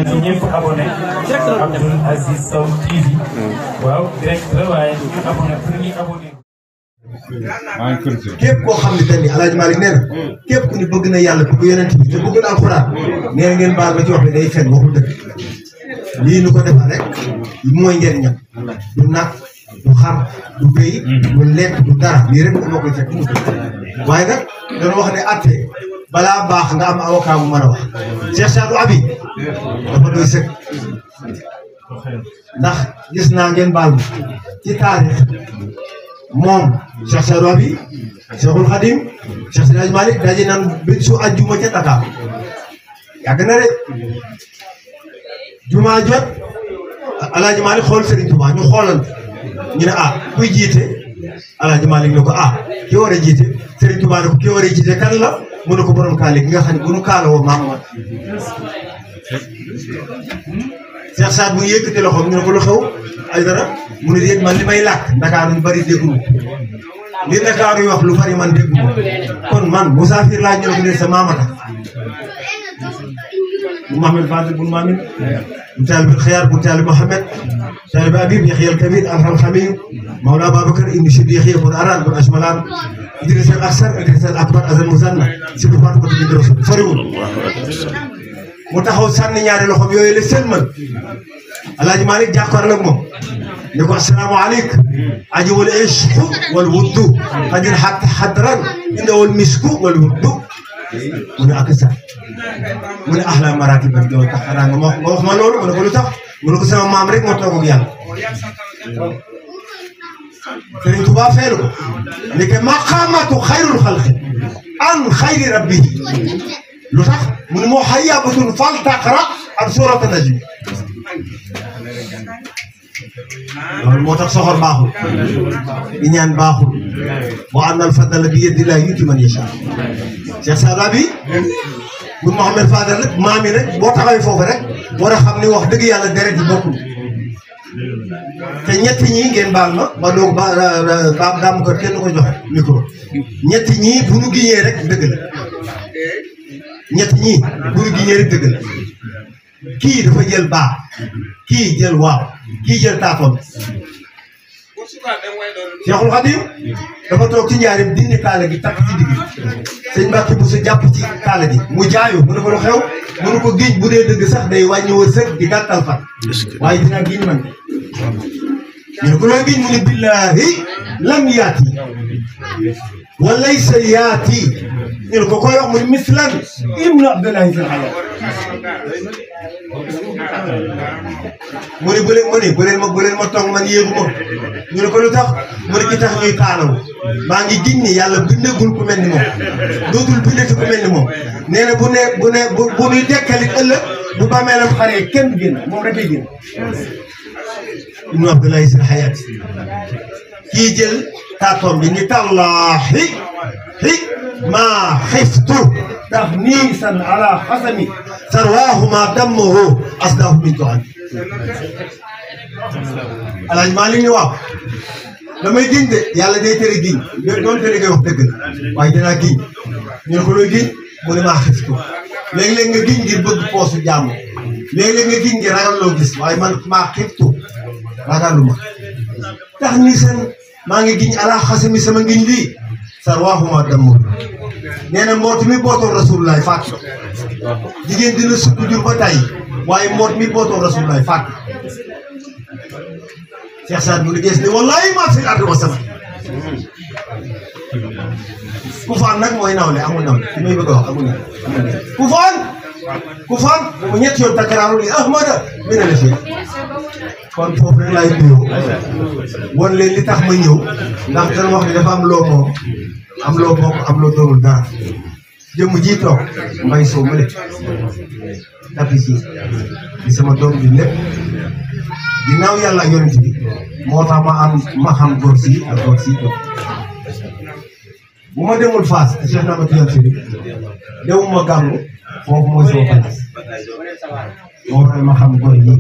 ci ñëpp abonné Abdoul Aziz Sow TV waaw direct la waaye ñu abonné pour ñu abonné képp koo xam ne tamit El Hadj Malick nee na képp ku ni bëgg na yàlla bëgg yonent bi te bëgg na alxuraan nee na ngeen baal ma ci wax ne day fen waxul dëgg lii nu ko defal rek mooy njëriñam du nag du xar du béy du lekk du dara lii rek moo koy fekk mu waaye nag dana wax ne atte balaa baax nga am avocat bu mën a wax Cheikh Sadou Abi dafa doy sëkk ndax gis naa ngeen baal ma ci taarix moom Cheikh Sadou Abi Cheikhul Khadim Cheikh Seydi Hadji Malick daje naan bi su àjjuma ca Dakar yàgg na de jumaa jot El Hadj Malick xool Serigne Touba ñu xoolal ñu ne kuy jiite El Hadj Malick ne ko ki war a jiite Serigne Touba ne ko ki war a jiite kan la mu ne ko borom kaale gi nga xam ne bu nu kaala woo maam Cheikh Saad bu yëkkati loxoom ñu ne ko lu xew ay dara mu ne déet man li may làkk Ndakaaru ñu bëri déggu li Ndakaaru yi wax lu bari man déggu kon man musaafir laa ñu ne ko ne sa maamata bu Mouhamed Fadel bun Mamin bu Taalib Xiyar bu Taalib Mohamed Taalib Habib Yaxya al Kabir Alham Xamim Mawla Babacar ibn Siddiqi bun Aran bun Ashmalan Idris al Aksar Idris al Akbar Azal Musanna Sidi Fatimata bint Rasul soriwul mu taxaw sànni ñaari loxoom yooyu la seen mën El Hadj Malick jàkkaarloo ak moom ne ko asalaamaaleykum aji wal ishqu wal wuddu xajin xadran inda wal misku wal wuddu mu ne ak sax mu ne ahla maratib ak yow tax xanaa nga wax ma loolu mu ne ko lu tax mu ne ko sama maam rek moo toog ak yàlla Sëriñ Tuubaa feelu ko ne ke maqaamatu xayrul xalqi an xayri rabbihi lu tax mu ne moo xayyabatun fal taqra ak suurata najm loolu moo tax soxor baaxul di ñaan baaxul wa anna al fadla bi yadillahi yu'ti man yasha Cheikh Sadou Abi bu Mouhamed Fadel rek maam yi rek boo taxawee foofu rek war a xam ni wax dëgg yàlla deret yi bokkul te ñetti ñii ngeen baal ma ba doog ba daam ko kenn ko joxe micro ñetti ñii bu ñu giñee rek dëgg la ñetti ñii bu ñu giñee rek dëgg la kii dafa jël baa kii jël waaw kii jël taatoon Cheikhul Khadim dafa toog ci njaarim dindi kaala gi takk ci digg sëñ Mbàkke bu su jàpp ci kaala gi mu jaayu mu ne ko lu xew mu ne ko giñ bu dee dëgg sax day wàññi wërsëg di gàttal fan waaye dinaa giñ man ñu ne ko loo giñ mu ne billahi lam yaati wa laysa yaati ñu ne ko koy wax mu ne mislan ibnu abdullahi fil hayat mu ne bu leen ma toog man yéegu ma ñu ne ko lu tax mu ne ki tax ñuy kaalawu maa ngi giñ ni yàlla bindagul ku mel ni moom dootul bindati ku mel ni moom nee na bu nuy dekkalit ëllëg bu bàmmeelam xaree kenn génn moom rek ay génn ibnu abdullahi fil hayat kii jël taatoom bi ni tallaahi maa xiftu taxniisan ala xasami sarwaahu maa dammahu asdaahu min tuhan El Hadj Malick ni waaw damay giñ de yàlla day tere giñ doon tere ngay wax dëgg la waaye dinaa giñ ñu ne ko looy giñ mu ne maa xiftu léeg-léeg nga giñ ngir bëgg poosu jàmm léeg-léeg nga giñ ngir ragal loo gis waaye man maa xiftu ragaluma taxniisan maa ngi giñ ala xasami sama ngiñ lii sarwaahu maa dammahu nee na mboot mi bootoon rasulullah faatu jigéen dina sukk jur ba tey waaye mboot mi bootoon rasulullah faatu Cheikh Saad bu liggéey ni wallahi maa fi ardi wa sama ku faan nag mooy nawle amul nawle li may bëgg a wax amul nawle ku faan mu ñetti yoon takaraaru li ahmada mi ne la fi kon foofu rek laay nuyoo won leen li tax ma ñëw ndax dana wax ne dafa am loo moom am loo bokk am loo doonul dara jëmm ji toog mbay soo ma lépp tapi si di sama doom bi lépp ginnaaw yàlla yonent bi moo tax ma xam góor si ak góor si toog bu ma demul Fass te Cheikh Namatu Yonent bi demuma gàmmu foofu mooy sama place moo tax ma xam góor yi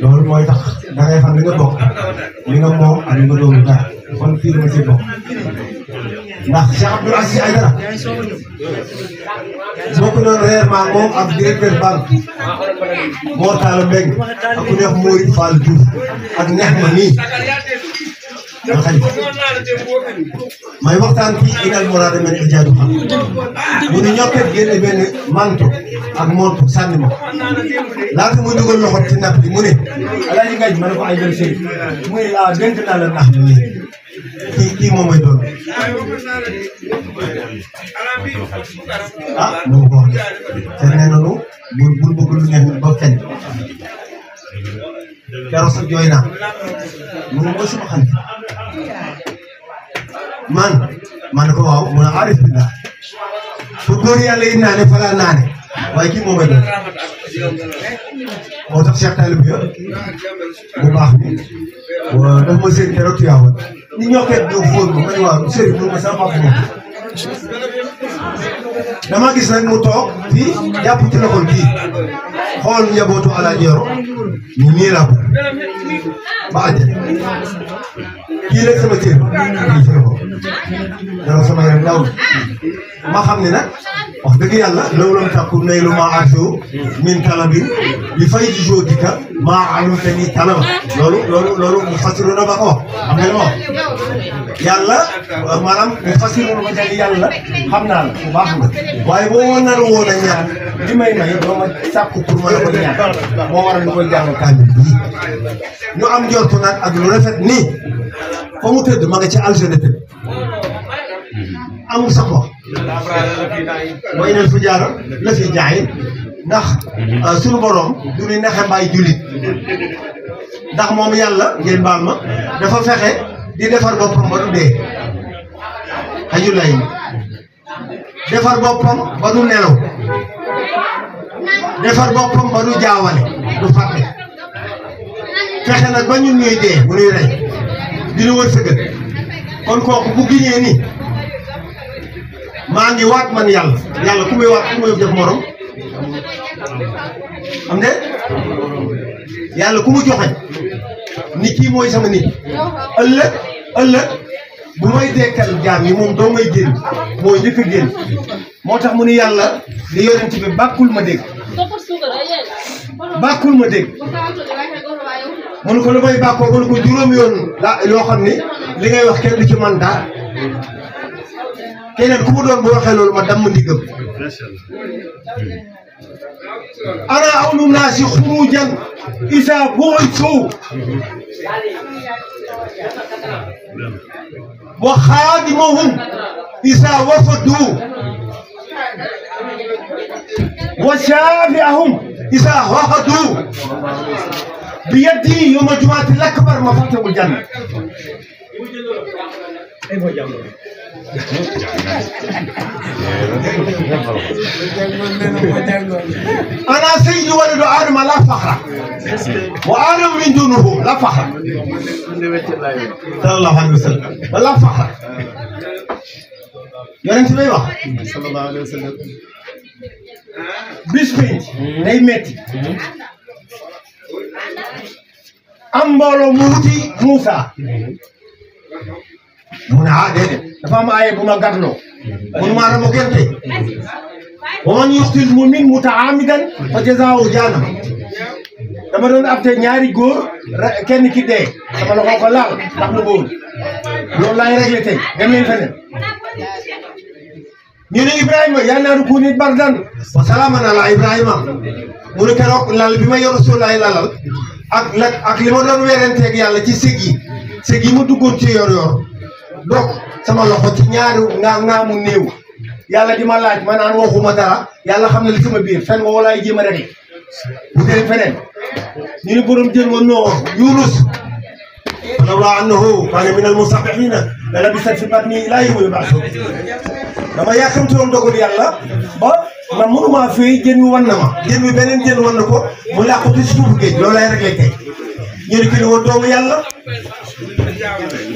loolu mooy tax da ngay xam li nga bokk li nga moom ak li nga doonul dara kon fii dama ci bokk ndax Cheikh Abdoul Aziz Aïdara bokk noonu réellement moom ak directeur banque Mor Talla Mbeng ak ku neex Mori Fall Diouf ak neex ma nii ak xarit may waxtaan ci inal moraade men ijaadu xam mu ne ñokket génne benn manto ak montu sànni ma laata muy dugal loxo ci napp bi mu ne alaaji ngaaj ma ne ko ay benn sëriñ mu ne dénk naa la nax bi kii moom mooy doon nu ma ko wax te nee nanu bul bëgg lu neex ba feñ keroog sax jooy naa mu ne mooy sama xarit man ko waaw mu ne arif billah fu góor yàlla yi naane fa laa naane waaye kii moom mooy doon moo tax Cheikh Talib yo bu baax bi daf ma seen keroog tuyaawoon ni ñoo ket ñëw fóon ma ne waaw sëriñ mu ma sama papa moom dama gis nag mu toog fii jàpp ci loxol bii xool njabootu Alaaji Yoro ñu nii laa ko ba àjjana kii rek sama cër kii ci loxo dara sama yaram daw ma xam ne nag wax dëgg yàlla loolu la takku nay lu ma arso min talabin bi fay di joodika maa alumte ni talaba loolu mu fasiru na ba ko wax xam nga li ma wax yàlla maanaam mu fasiru na ba jàng yàlla xam naa la bu baax nga waaye boo woon na la woon a ñaan li may doo ma sàkku pour ma la ko ñaan moo waral ñu koy jàng kaamil bii ñu am njortu nag ak lu rafet nii fa mu tëdd ma nga ci aljana tëdd amul sax wax mooy neen fu jaara la fi jaay ndax suñu borom du ni naxe mbaay jullit ndax moom yàlla ngeen baal ma dafa fexe di defar boppam ba du dee xajulay defar boppam ba du nelaw defar boppam ba du jaawale du fàtte fexe nag ba ñun ñuy dee bu ñuy rey dina wërsëgal kon kooku bu giñee ni maa ngi waat man yàlla ku muy waat ku muy def morom am de yàlla ku mu joxañ ni kii mooy sama nit ëllëg bu may dekkal jaam yi moom doo may génn mooy njëkk a génn moo tax mu ni yàlla li yonent bi bàkkul ma dégg mënu ko lu may bàkkoo mënu ko juróomi yoon la yoo xam ni li ngay wax kenn du ci man dara keneen ku mu doon bu waxee loolu ma damm ndigam ana awlu naasi xurujan isa bu'isu wa xaadimuhum isa wafadu wa shaafi'ahum isa wahadu bi yadi yawma jumaati lakbar ma fatahul janna أنا سيد ولد آدم لا فخر وآدم من دونه لا فخر صلى الله عليه وسلم لا فخر يونس بي wax صلى الله عليه وسلم bis bi day metti am mbooloo mu wuti Moussa mu ne déedéet dafa am aaye bu ma gàttaloo mënuma ramo kenn tey wa man yuqtil mu'min mutaamidan fa jazaa'uhu jahannam dama doon ab te ñaari góor kenn ki dee sama loxo ko laal ndax lu góor loolu laay réglé tey dem leen feneen ñu ne Ibrahima yaa naaru kuuni bardan wa salaaman ala Ibrahima mu ne keroog lal bi ma yor Rasulullaah lalal ak li ma doon weerenteeg yàlla ci sëg yi ma duggoon ci yor-yor donc sama loxo ci ñaari ngaamu néew yàlla di ma laaj ma naan waxuma dara yàlla xam na li sama biir fen woo laay jéem a réglé bu dee feneen ñu ne borom jën woon noo Yunus lawlaa annahu kaana minal musabbihiina la labisa fi batnihi ilaa yawmi yub'athuun dama yàkkamti woon dogal yàlla ba man mënuma fii jën wi wan na ma jën wi beneen jën wan na ko mu làqatu ci suufu géej loolu lay réglé tey ñu ne ki ne woon doomu yàlla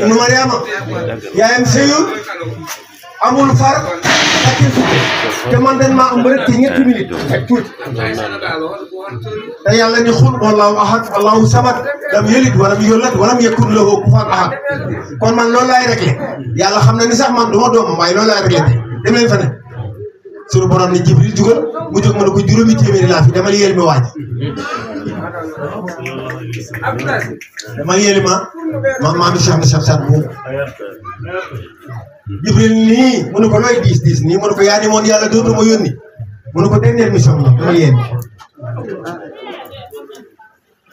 ibnu Mariama yaayam sëyul amul far ak te man dañ maa am rek ci ñetti minutes ak tuuti te yàlla ni xul wallahu ahad allahu samad lam yalid walam yulad walam yakun lahu kufuwan ahad kon man loolu laay réglé yàlla xam na ni sax man du ma doomam waaye loolu laay réglé tey dem leen fa ne suñu borom ne Jibril jugal mu jóg mën a ko juróomi téeméeri laa fi dama yéeli ma waaj dama yéeli maami Cheikh na Cheikh Saad Bou Jibril nii mu ne ko looy diis nii mu ne ko yaa ni moon yàlla dootu ma yónni mu ne ko dernière mission la dama yéen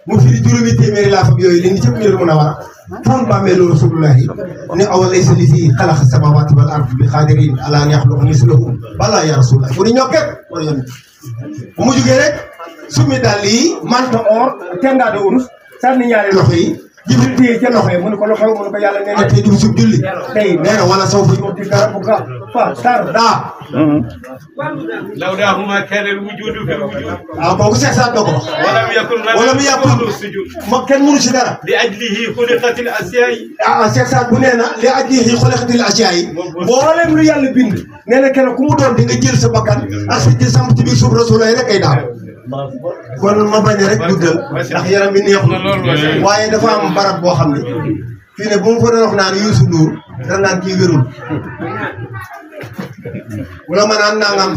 mu firi juróomi téeméeri laa fab yooyu li ni cëpp mën a war a foon bàmmeelu rasulullahi ne awa laysa lizi xalaqa samawati wal ard bi xaadirin ala an yaxluqa mislahum balaa ya rasulullah bu ni ñokket wala yónni bu mu jugee rek summi dàll yi manto or tendaa de urus sànni ñaari loxo yi Jibril téye ca loxo yi mu ne ko loxo mu ne ko yàlla nee na tey du sub julli tey nee na wala saw fa yu'ti rabbuka fatardaa lawlaahuma kaana al-wujuudu kal-wujuud kooku Cheikh Saad doo ko wax walam yakun ma kenn mënu si dara li ajlihi xuliqatil asyaa Cheikh Saad bu nee na li ajlihi xuliqatil asyaa mboolem lu yàlla bind nee na kenn ku mu doon di nga jël sa bakkan ak sa jël samp ci biir suuf Rasulullah rek ay daal kon ma bañ rek guddal ndax yaram bi neexul waaye dafa am barab boo xam ne fii ne bu ma fa doon wax naan Youssou Ndour da naan kii wérul wala ma naan nangam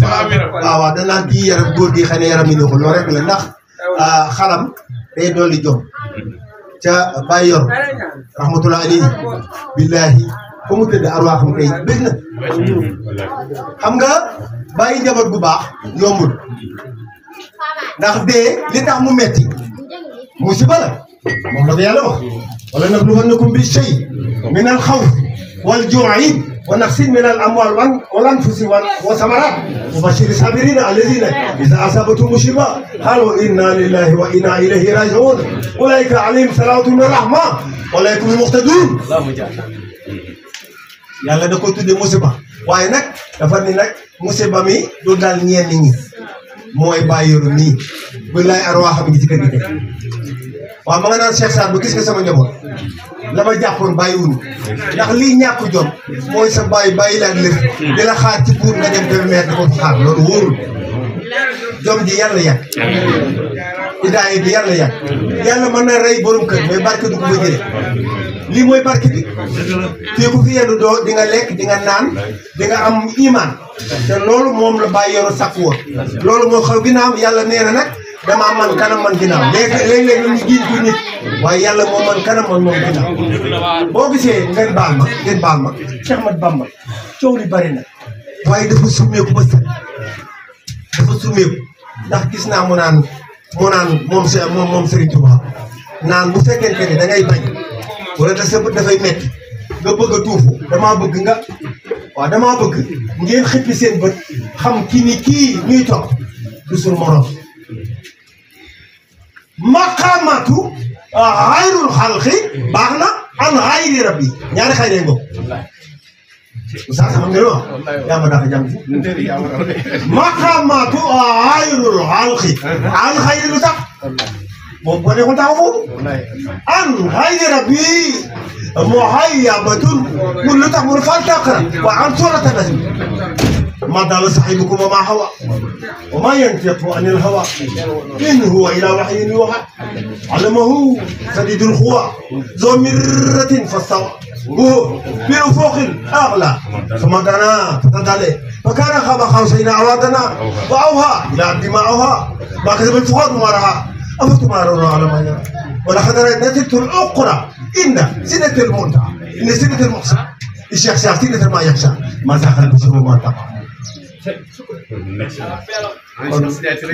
waaw da naan kii yaram góor gi xëy na yaram yi neexul loolu rek la ndax xalam day dolli jom ca Baye Yor rahmatulah alayhi billahi fa mu tëdd arwaaxam kay bëgg na xam nga bàyyi njaboot bu baax yombul ndax dee li tax mu metti musiba la moom la ko yàlla wax wala nabluwannakum bi shay min al xawf wal juu'i wa naqsin min al amwal wal anfusi wa samarat wa bashiri sabirina alladina iza asabatum musiba qalu inna lillahi wa inna ilayhi raji'un ulaika alayhim salawatun min rahma ulaika hum muhtadun yàlla da ko tudde musiba waaye nag dafa ni nag musiba mi du dal ñenn ñi mooy Baye Yor nii bu lay arwaaxam ngi ci kër gi waaw ma nga naan Cheikh Saad bu gis nga sama njaboot la ma jàppoon bàyyiwuñu ndax lii ñàkk jom mooy sa bàyyi la ak lépp di la xaar ci pour nga dem permettre di ko xaar loolu wóorul jom ji yàlla yàgg idaay bi yàlla yàgg yàlla mën na rey borom kër mais barke du ko fa jëlee lii mooy barke bi fii ku fi yendu doo di nga lekk di nga naan di nga am iman te loolu moom la Baye Yor sàkk woon loolu moo xaw ginnaaw yàlla nee na nag damaa man kanam man ginnaaw léeg-léeg ñu giñ ko nit waaye yàlla moo man kanam man moom ginnaaw boo gisee ngeen baal ma Cheikh Ahmad Bamba coow li bari na waaye dafa summeeku ba set dafa summeeku ndax gis naa mu naan moom Serigne Touba naan bu fekkente ne da ngay bañ wala te sa bët dafay metti nga bëgg a tuufu damaa bëgg ngeen xippi seen bët xam kii ñuy topp du suñu morom maqaamatu xayrul xalqi baax na an xayri rabbi ñaari xayri ngoog Oustaz xam nga wax yaa ma dafa jàng maqaamatu xayrul xalqi an xayri lu tax moom boo nekkul taxaw foofu an xayri rabbi muhayyabatun mun lu tax mun fal taqra wa an surata najm ما ضل صاحبكم وما هوى وما ينطق عن الهوى إن هو إلى وحي يوحى علمه شديد القوى ذو مرة فاستوى وهو بأفق أعلى ثم دنا فتدلى فكان قاب قوسين أو أدنى وأوحى إلى عبد ما أوحى ما كذب الفؤاد ما رأى أفتمارون على ما يرى ولقد رأيت الأخرى إن سنة المنتهى إن سنة المقصى الشيخ سنة ما يخشى ما زاغ البشر وما طغى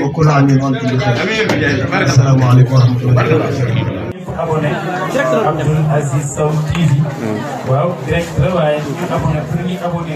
وكل عام وانتم بخير السلام عليكم ورحمه الله وبركاته Abdoul Aziz Sow TV waaw direct la waaye abonné pour ñi abonné